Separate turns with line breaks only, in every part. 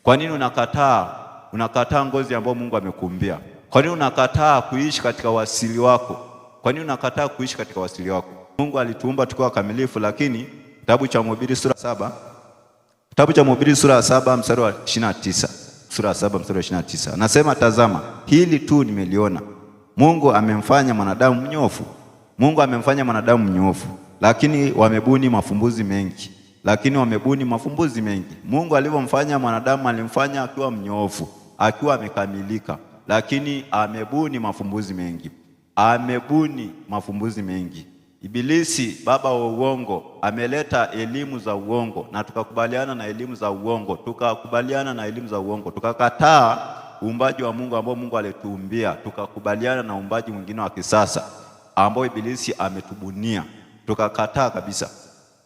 Kwa nini unakataa? Unakataa ngozi ambayo Mungu amekuumbia. Kwa nini unakataa kuishi katika wasili wako? Kwa nini unakataa kuishi katika wasili wako? Mungu alituumba tukiwa kamilifu, lakini kitabu cha Mhubiri sura 7, kitabu cha Mhubiri sura ya 7 mstari wa 29, sura ya 7 mstari wa 29 anasema, tazama hili tu nimeliona, Mungu amemfanya mwanadamu mnyofu. Mungu amemfanya mwanadamu mnyofu, lakini wamebuni mafumbuzi mengi, lakini wamebuni mafumbuzi mengi. Mungu alivyomfanya mwanadamu alimfanya akiwa mnyofu, akiwa amekamilika, lakini amebuni mafumbuzi mengi, amebuni mafumbuzi mengi. Ibilisi baba wa uongo ameleta elimu za uongo, na tukakubaliana na elimu za uongo, tukakubaliana na elimu za uongo, tukakataa uumbaji wa Mungu ambao Mungu alituumbia, tukakubaliana na uumbaji mwingine wa kisasa ambao Ibilisi ametubunia, tukakataa kabisa.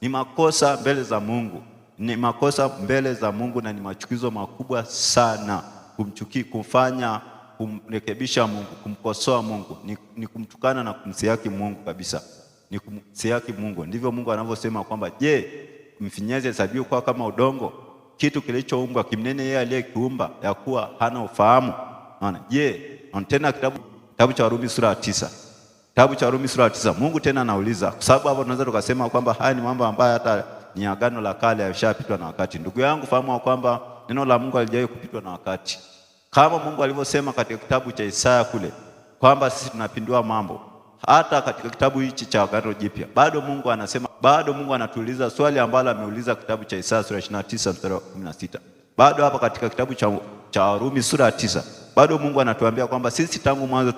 Ni makosa mbele za Mungu, ni makosa mbele za Mungu, na ni machukizo makubwa sana kumchukia, kufanya kumrekebisha Mungu, kumkosoa Mungu, ni kumtukana na kumsiaki Mungu kabisa, ni kumsiaki Mungu. Ndivyo Mungu anavyosema kwamba, je, mfinyanzi hesabiwe kuwa kama udongo? Kitu kilichoumbwa kimnene yeye aliyekiumba, ya kuwa hana ufahamu. Unaona? Je, tena kitabu cha Warumi sura ya 9, kitabu cha Warumi sura ya 9, Mungu tena anauliza, kwa sababu hapo tunaweza tukasema kwamba haya ni mambo ambayo hata ni agano la kale yameshapitwa na wakati. Ndugu yangu, fahamu kwamba neno la Mungu halijawahi kupitwa na wakati. Kama Mungu alivyosema katika kitabu cha Isaya kule kwamba sisi tunapindua mambo, hata katika kitabu hichi cha Agano Jipya bado Mungu anasema, bado Mungu anatuuliza swali ambalo ameuliza kitabu cha Isaya sura 29 mstari wa 16. Bado hapa katika kitabu cha Warumi sura ya 9 bado Mungu anatuambia kwamba sisi tangu mwanzo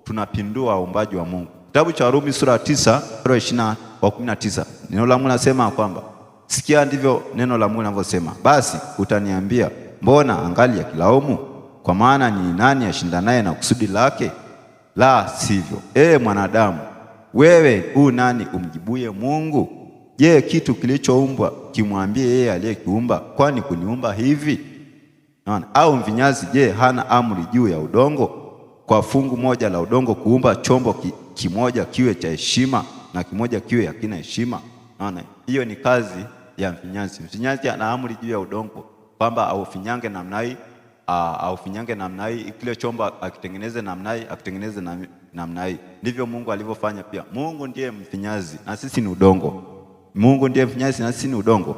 tunapindua uumbaji wa Mungu. Kitabu cha Warumi sura ya 9 mstari wa 20 wa 19, neno la Mungu linasema kwamba, sikia ndivyo neno la Mungu linavyosema, basi utaniambia, mbona angali akilaumu? Kwa maana ni nani ashindanaye na kusudi lake? La sivyo. Mwanadamu, wewe u nani umjibuye Mungu? Je, kitu kilichoumbwa kimwambie yeye aliyekiumba, kwani kuniumba hivi? Unaona? Au mfinyanzi, je, hana amri juu ya udongo? Kwa fungu moja la udongo kuumba chombo kimoja kiwe cha heshima na kimoja kiwe hakina heshima. Unaona? Hiyo ni kazi ya mfinyanzi. Mfinyanzi ana amri juu ya udongo kwamba aufinyange namna hii, aufinyange namna hii, kile chombo akitengeneze namna hii, akitengeneze namna hii. Ndivyo Mungu alivyofanya pia. Mungu ndiye mfinyanzi na sisi ni udongo. Mungu ndiye mfinyanzi na sisi ni udongo.